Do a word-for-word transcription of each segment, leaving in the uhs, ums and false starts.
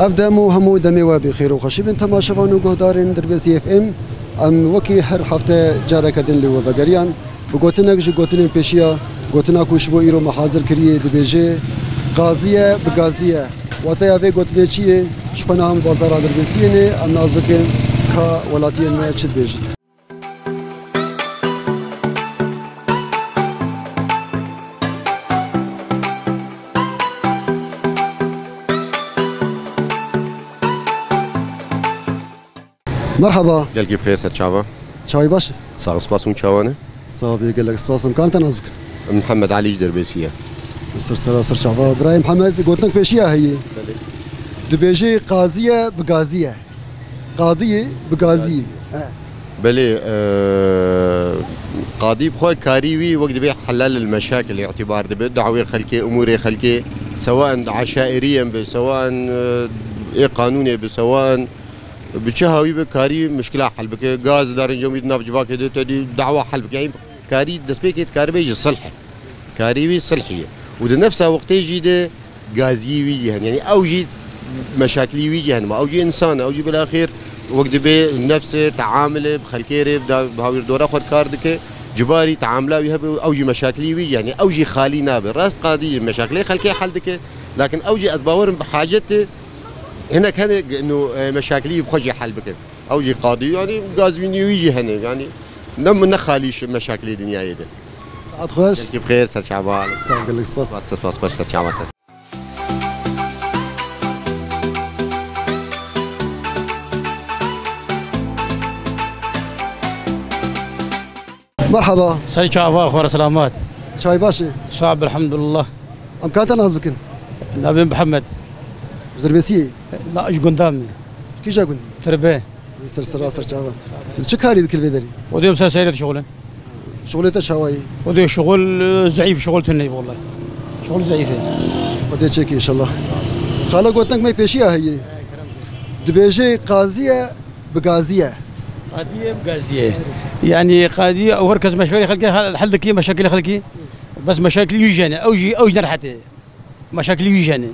Ev dem û hemû demê we bi xêr û xweşî bin temaşevan û guhdarên Dirbêsî F M. Em wekî her hefte careke din li we vegeriyan. Bi gotinek ji gotinên pêşiya, gotina ku ji bo îro me hazir kiriye dibêje, "Qazî ye, bi gazî ye." Wateya vê gotinê çi ye? Ji xwe niha em bazara Dirbêsiyê ne, em nas bikin ka welatiyên me çi dibêjin. Merhaba. Gelkî bi xêr, ser çava. Çavî baş e? Sax, spas, hûn çawa ne? Sax bê, gelek spas. Em karin te nas bikin? Mihemed Elî ji Dirbêsî ye. Ser sera ser çava. Birayê Mihemed, gotinek pêşiya heye. Belê. Dibêje, "Qazî ye, bi gazî ye." Qadî ye, bi gazî ye. He. Belê, e, qadî bi xwe karî wî wek dibê helal el meşakil îtibar dibe. Dawê xelkê, umûrê xelkê, sewaen eşairî yên bi, sewaen, e, ê qanûnê bi, sewaen bi çi hawî bi karî mişkila hel bike. Gaz darin yomî di nav civakê de te dî dawa hel bike. Yani karî destpêkê dikaribe ji silh e. Karî wî silhî ye. Û di nefsa wextê jî de gaziyî wî jî hene. Yani ew jî meşakilî wî jî hene. Ew jî însan e. Ew jî bilaxêr wek dibê nefsê, teamilê, bi xelkê rê, bi da-, bi hawîrdora xwe kar dike. Cibarî teamila wî hebe, ew jî meşakilî wî jî, yani ew jî xalî nabe. Rast qadî meşakilê xelkê hel dike. Lakin ew jî ez bawerim bi hacet e. Hinek hene, no, e, meşakilî bi xwe jî hel bikin. Ew jî qadî, yani gazînî wî jî hene, yani ne, ne xalî ji meşakilê dinyayê de. Saet xweş. Gelkî bi xêr, ser çava. Sağ ol, gelek spas. Spas, spas, spas, ser çava, ser. Merhaba. Ser çava, xwe re selamet. Çavî baş e? Sax, elhamdulillah. Em karin te nas bikin? Navê Mihemed. Ji Dirbêsiyê? Na, ji gunda me. Kîja gundî? Tirbe. Ser sera ser çava. Çi karî dikir vê derî? O dê ser serê dişuxulin. Şuxulê te çawa ye? O dê şuxul, e, zeîf, şuxul tune ye, wallahî. Şuxul zeîf e. O dê çêkî inşallah. Xala, gotinek me pêşiya heye. Dibêje, "Qazî ye, bi gazî ye." Qadî ye, bi gazî ye. Yani qadî ye, ew her kes meşwerê xelkê hel, hel dikî, meşakilê xelkî. Bes meşakilî wî jî hene. Ew jî, ew jî nerhet e. Meşakilî wî jî hene.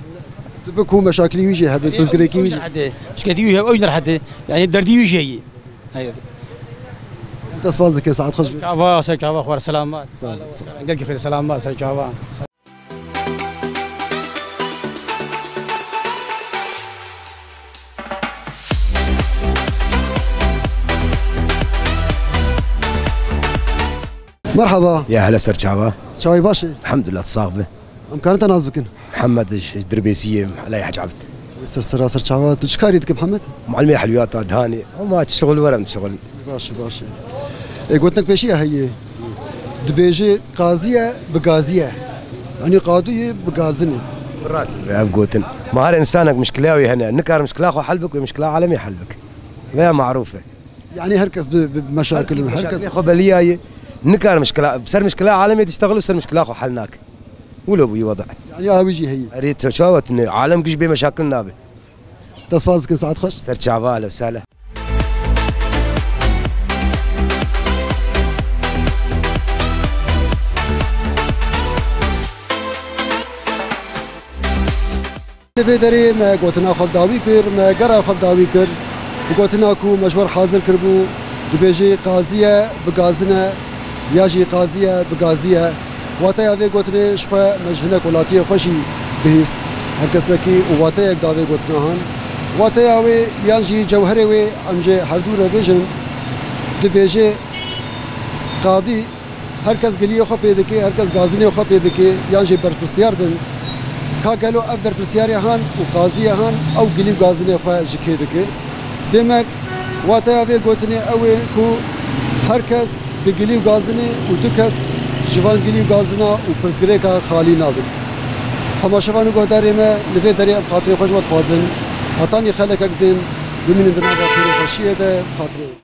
Tu bi ku meşakilî wî jî hebe, pirsgirêkî wî jî. Ew jî nerhet e. Şikayetî wî hebe, ew jî nerhet e. Yani derdî wî jî heye. Heye. Te spas dikin, saet xweş be. Çava, ser çava, xwe re selamet. Sağ ol, sağ ol. Gelkî xêr, selamet, ser çava. Merhaba. Ya hele, ser çava. Çavî baş e? Elhamdulillah, sax be. Em karin te nas bikin? Mihemed ji Dirbêsiyê, Elay Hec Abd. Ser sera ser çava. Tu çi karî dikî Mihemed? Mualimê helwiyata, dihanê. Ama şixul werem şixul. Baş e, baş e. Ê, gotinek pêşiya heye. Dibêje, "Qazî ye, bi gazî ye." Yani qadû ye, bi gazin e. Rast be ev gotin. Ma her însanek mişkila wî hene. Nikar mişkila xwe hel bik, wê mişkila alemê hel bik. Veya marûf e. Yani her kes bi, bi meşakil, her kes. Meşakilê xwe beliyaye. Nikar mişkila, ser mişkila alemê diştexil û ser mişkila xwe hel nake. Wilo bûyî weda. Yani a wî jî heye. Erê, tu çawa tune? Alem giş bê meşakil nabe. Te spas dikin, saet xweş. Ser çava, ale sale. Li vê derê me gotina xwe bi dawî kir, me gera xwe bi dawî kir. Bi gotina ku me ji we re hazir kiribû, dibêjê, "Qazî ye, bi gazin e." Ya jî qazî ye, bi gazî ye. Wateya vê gotinê ji xwe me ji hinek welatiyê xwe jî bihîst. Her kesekî û wateyek da vê gotina han. Wateya wê yan jî cewherê wê em ji hevdû re bêjin, dibêje qadî, her kes giliyê xwe pê dike, her kes gazinê xwe pê dike, yan jî berpirsiyar bin. Ka gelo ev berpirsiyarê han û qaziyê han ew gilî û gazinê xwe ji kê dike? Demek, wateya vê gotinê ew ê ku her kes bi gilî û gazinê û tu kes ji van gilî û gazina û pirsgirêka xalî nabin. Temaşevan û guhdarê me, li vê derê em xatirê xwe ji we dixwazin. Hetanî xelekek din, bimînin di nava xêr û xweşiyê de, xatirê.